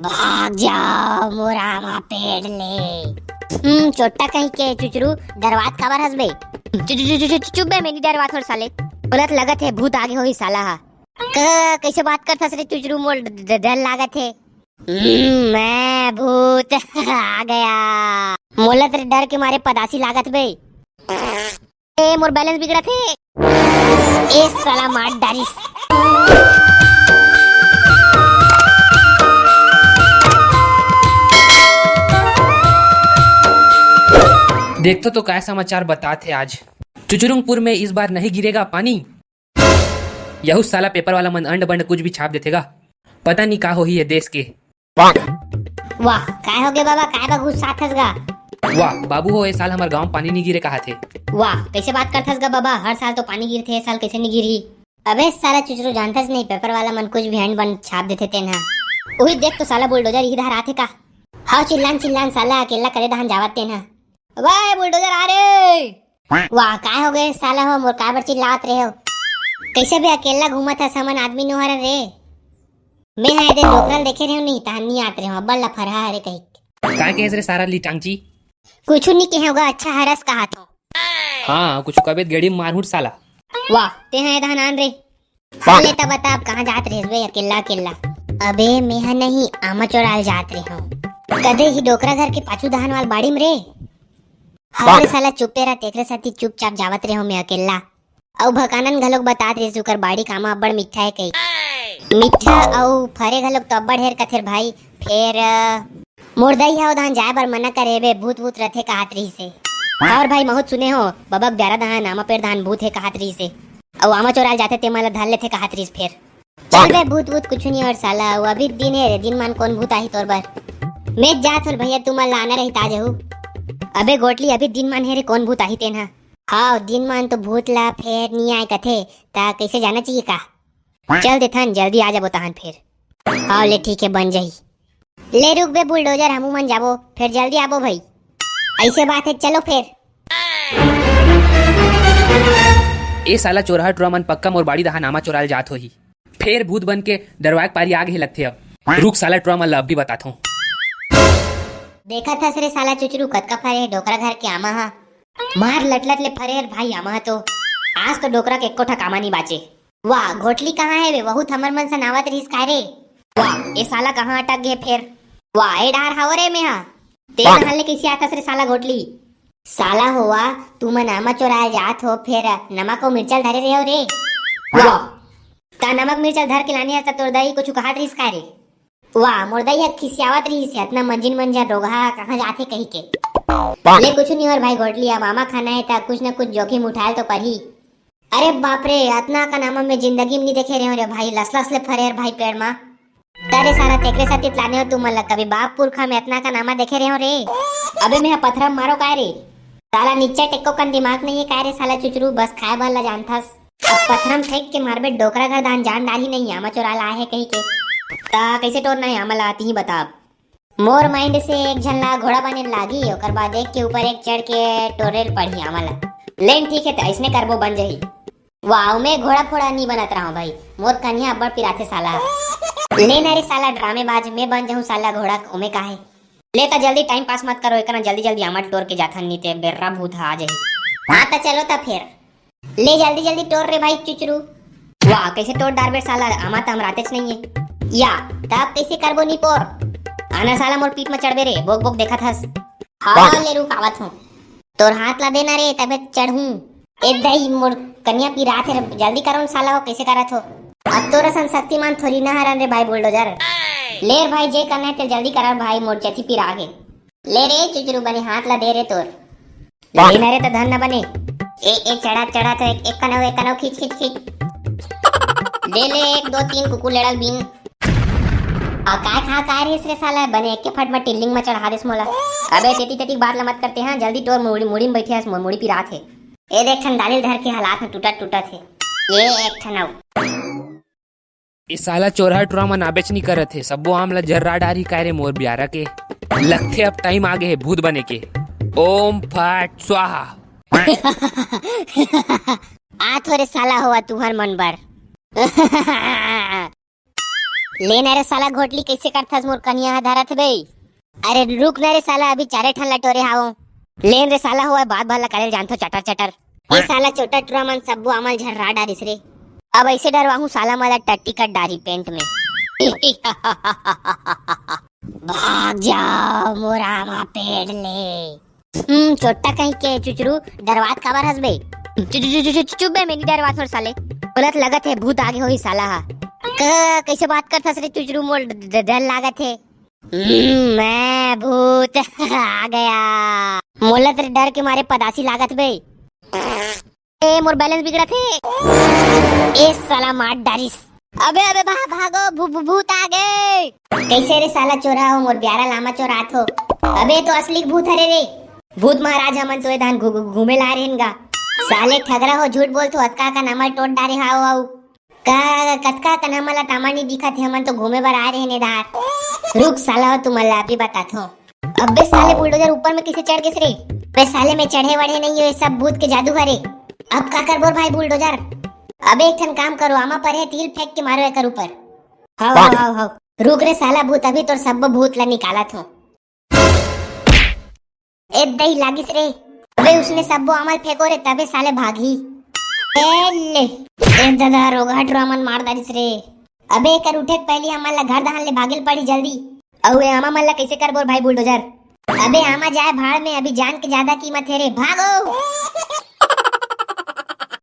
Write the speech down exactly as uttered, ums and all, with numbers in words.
भाग जाओ मोर आमा पेड़ ले। हम्म, चोट्टा कहीं के चुचरू, डरवात काबर हस बे? चु-, चु-, चु-, चु-, चु-, चुप बे, मैं नी डरवात हों साले। बोलत लगत हे भूत आगे होही साला हा। क-, कैसे बात करथस रे चुचरू, मोर ड-, ड-, डर लागत हे। हम्म, मैं भूत आ गया। मोला तेरे डर के मारे पदासी लागत बे। ए, मोर बैलेंस बिगड़त हे। ए साला मार डारिस। देखथों तो काय समाचार बतात हे आज। चुचुरुंगपुर में इस बार नहीं गिरेगा पानी। यहू साला पेपर वाला मन अंड बंड कुछ भी छाप देथे गा। पता नहीं का होही ये देश के। वाह, काय होगे बाबा, काय बा गुस्सात हस गा? वाह बाबू हो, ए साल हमर गांव पानी नी गिरे कहाथे। वाह, कैसे बात करथस गा बाबा, हर साल तो पानी गिरथे, ए साल कैसे नी गिरही? अबे साला चुचरू, जानथस नहीं, पेपर वाला मन कुछ भी अंड बंड छाप देथे तेन हा। उही देख तो साला बुलडोजर इही धार आथे का। हाव चिल्लान चिल्लान साला अकेला करे दहान जावत तेन हा। वाह बुलडोजर आ रे। वाह, काय होगे साला हो, मोर काबर चिल्लात रहे हो? कैसे बे अकेला घूमत हस, हमन आदमी नो हरन रे। मैं हा एदे डोकरा ल देखे रहेंव नहीं, तहान नी आत रहेंव, अब्बड़ लफरहा हरे कही। काय कहेस रे सारा लिटांगची? कुछु नी कहेंव गा, अच्छा हरस कहाथों। हाँ, कुछु कबे त गेड़ी मारहूं साला। वाह, तें हा एदे दहान आन रे। हाँ, ले त बता, अब कहाँ जात रहेस बे अकेल्ला अकेल्ला? अबे, मेंहा नहीं, आमा चोराल जात रहेंव। कदे ही डोकरा घर के पाछू दहान वाल बाड़ी म रे। हाँ रे साला, चुप्पे रह, तेकरे साथी चुपचाप जावत रहेंव मैं अकेल्ला। अउ भकानन घलोक बतात रहिस, उकर बाड़ी के आमा अब्बड़ मीठा हे कही। मीठा अउ फरे घलोक तो अब्बड़ हेर कथे रे भाई। फेर, अ, मोर दाई ह ओ दहान जाए बर मना करे बे, भूत वूत रथे काहत रहिस हे। हाँ रे भाई, महूं त सुने हों, बबा के ब्यारा दहान, आमा पेड़ दहान भूत हे काहत रहिस हे। अउ आमा चोराल जाथे तेमा ला धर लेथे काहत रहिस फेर। चल बे, भूत वूत कुछु नी होय साला, अउ अभी दिन हे रे, दिन मान कोन भूत आही तोर बर? मैं जात हों भैया, तुमन ला आना रही त आ जहू। अबे गोटली, अभी दिन मान हे रे, कोन भूत आही तेन हा? हाव, दिन मान तो भूत ला फेर नी आय कथे, त कैसे जाना चाहिए का? चल देथन, जल्दी आ जाबो तहान फेर। हाव ले ठीक हे, बन जाही। ले रुक बे बुलडोजर, हमू मन जाबो, फेर जल्दी आबो भई। ऐसे बात हे, चलो फेर। ए साला चोरहा टुरा मन पक्का मोर बाड़ी दहान आमा चोराल जात होही। फेर भूत बन के डरवाए के पारी आ गे हे लगथे अब। रुक साला टुरा मन ला अब भी बताथों। देखत हस रे साला चुचरू, कतका फरे हे डोकरा घर के आमा हा। मार लटलट ले फरे हे रे भाई आमा हा तो। आज तो डोकरा के एको ठा कामा नी बाचे। वाह, घोटली कहाँ हे बे? वहू त हमर मन सन आवत रहिस काय रे? वाह, ए साला कहाँ अटक गे फेर? वाह, ए डार हावों रे मेंहा। तें कहाँ ले कैसे आथस रे साला घोटली? साला होवा, तुमन आमा चोराए जात हो, फेर नमक अउ मिर्चा ल धरे रहेव रे। वाह, त नमक मिर्चा ल धर के लाने हस त तोर दाई कुछु कहत रहिस काय रे? वाह, मोर दाई ह खिसियावत रहिस हे, अतना मंझिन मंझिन रोगहा कहाँ जाथे कही के। ले कुछु नी होय भाई घोटली, अब आमा खाना हे त कुछ न कुछ जोखिम उठाए ल तो परही। अरे बाप रे, अतना कन आमा मैं जिंदगी में नी देखे रहेंव रे भाई, लसलस ले फरे हे रे भाई पेड़ मा। त रे साला तेकरे सेती त लाने हों तुमन ला, कभी बाप पुरखा में अतना कन आमा देखे रहेंव रे? अबे मेंहा पथरा म मारों काय रे? साला निच्चट एको कन दिमाग नइ हे काय रे साला चुचरू, बस खाए बर ला जानथस। अब पथरा म फेंक के मारबे डोकरा घर दहान जान डारही नहीं, आमा चोराल आए हे कही के। त कैसे टोरना हे आमा ला, तिही बता अब। मोर mind से एक झन ला घोड़ा बने लागी, ओकर बाद एक के ऊपर एक चढ़ के टोरे ल पड़ही आमा ला। ले न ठीक हे, त अइसने करबो, बन जही। वाह, मैं घोड़ा फोड़ा नी बनत रहंव भाई, मोर कनिहा अब्बड़ पिराथे साला। ले न रे साला ड्रामेबाज, मैं बन जहूं साला घोड़ा, ओमे का हे। ले त जल्दी time pass मत करो, एकरा जल्दी जल्दी आमा ल टोर के जाथन, नी ते बेर्रा भूत ह आ जही। हाँ त चलो त फेर। ले जल्दी जल्दी टोर रे भाई चुचरू। वाह, कैसे टोर डारबे साला, आमा त हमरातेच नइये। या, तब कैसे करबो निपोर? आना साला मोर पीठ म चढ़बे रे, बोक बोक देखत हस। हाँ, ले रुक आवत हूँ। तोर हाथ ला देना रे, तबे चढ़ूं। ए दई, मोर कनिहा पिरात हे रे, जल्दी करो न साला, वो कैसे करत हो? अब तोर असन शक्तिमान थोरी ना हरन रे भाई बुलडोजर। ले रे भाई, जे करना हे ते जल्दी करा भाई, मोर चेती पिरा गे। ले रे चुचरू बने हाथ ला दे रे तोर। ले ना रे त धन न बने। ए, ए, चढ़ा, चढ़ा तो एक, एक कनव, एक कनव खींच, खींच, खींच। ले ले, एक, दो, तीन, कुकुर लेड़ल बीन। आ, काय खा, काय रेस रे साला, बने एक के फट म टिल्लिंग म चढ़ा देस मोला। अबे, तेती, तेती बात ल मत करते हैं, जल्दी टोर मुड़ी, मुड़ी म बैठे हस, मो-, मुड़ी पिरात हे। ए देख, ठन डालिल धर के हालात में टूटत, टूटत हे। ए, एक ठन अउ। ए साला चोरहा टुरा मन आबेच नी करत हे, सब्बो आम ल जर्रा डारही काय रे मोर बियारा के। लगथे अब time आ गे हे भूत बने के। ओम फट स्वाहा। आ थोरे साला होवा तुहर मन बर। ले न रे साला घोटली, कइसे करथस मोर कनिया ह धरत बे। अरे रुक न रे साला, अभी चारे ठन ला टोरे हावों। लेन रे साला, होवय बात भला करेल जानथो चटर चटर। ए साला चोटा टुरा मन सब्बो आमा ल झर्रा डारिस रे। अब अइसे डरवाहूं साला मन ला टट्टी कट डारी पेंट में। भाग जाओ मोर आमा पेड़ ले। हम्म, चोट्टा कहीं के चुचरू, डरवात काबर हस बे? चु-, चु-, चु-, चु-, चु-, चुप बे, मैं नहीं डरवात हों साले। बोलत लगत हे भूत आगे होही साला हा। क-, कइसे बात करथस रे चुचरू, मोर ड-, ड-, डर लागत हे। हम्म, मैं भूत आ गया। मोला तेरे डर के मारे पदासी लागत बे। ए, मोर बैलेंस बिगड़त हे। ए साला मार डारिस। अबे, अबे, भा-, भागो, भू-, भू-, भूत आ गे। कइसे रे साला चोरा हो, मोर प्यारा लामा चोरात हो। अबे, तो असली भूत हरे रे। भूत महाराज हमन तो ए दान घू-, घू-, घूमे ला रहेन गा। साले ठगरा हो, झूठ बोलथो, अतका का नमर टोट डारे हाव, हाव। का, कतका कन हमन ला तामा नी दिखत हे, हमन तो घूमे बर आए रहेन ए डार। रुक साला, तुमन ला अभी बताथों। अबे साले बुलडोजर ऊपर में कइसे चढ़ गेस रे? बे साले मैं चढ़े वढ़े नहीं हो, ये सब भूत के जादू हरे। अब का करबो रे भाई बुलडोजर? अबे एक ठन काम करो, आमा पर हे तिल फेंक के मारो एकर ऊपर। हाव, हाव, हाव, हाव। रुक रे साला भूत, अभी तोर सब्बो भूत ला निकालत हों। ए दई लागिस रे। अबे उसने सब्बो आमा ल फेंको रे, तबे साले भागही। ए ले। ए ददा, रोगहा टुरा मन मार डारिस रे। अबे एकर उठे के पहिली हमन ला घर दहान ले भागे ल पड़ी जल्दी। अउ ए आमा मन ला कइसे करबो रे भाई बुलडोजर? अबे आमा जाए भाड़ में, अभी जान के जादा कीमत हे रे, भागो।